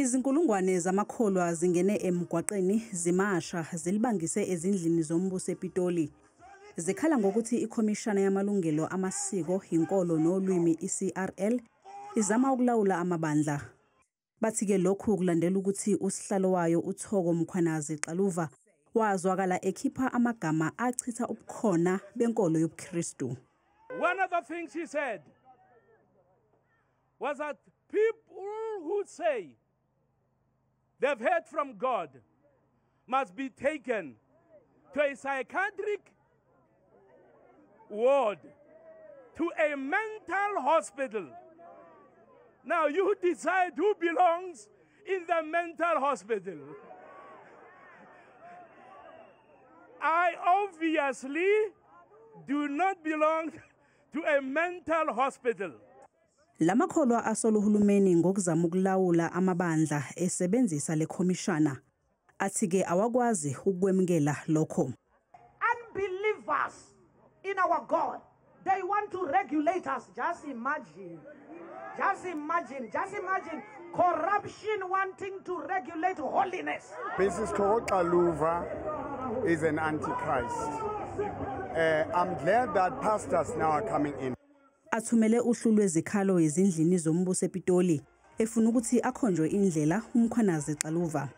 Izinkulungwane zamakholwa zingene emgwaqeni zimasha zilibangise ezindlini zombuso ePitoli. Zikhala ngokuthi iKhomishana Yamalungelo Amasiko, Inkolo Nolwimi iCRL izama ukulawula amabandla. Bathi-ke lokhu kulandela ukuthi usihlalo wayo uThoko Mkhwanazi Xaluva wazwakala ekhipha amagama achitha ubukhona benkolo yobuKristu. One of the things he said was that people who say they've heard from God must be taken to a psychiatric ward, to a mental hospital. Now you decide who belongs in the mental hospital. I obviously do not belong to a mental hospital. Lamakholwa asola uhulumeni ngokuzama ukulawula amabandla esebenzisa le khomishana. Athi-ke awakwazi ukwemukela lokho. Unbelievers in our God, they want to regulate us. Just imagine. Just imagine. Just imagine corruption wanting to regulate holiness. Mrs. Thoko Xaluva is an antichrist. I'm glad that pastors now are coming in. Athumele uhlu lwezikhalo ezindlini zombuso ePitoli efuna ukuthi akhonjwe indlela uMkhwanazi Xaluva.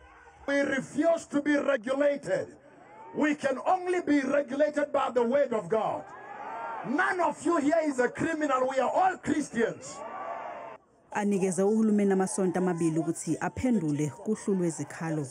We refuse to be regulated. We can only be regulated by the word of God. None of you here is a criminal. We are all Christians. Anikeze uhulumeni amasonto amabili ukuthi aphendule kuhlu lwezikhalo.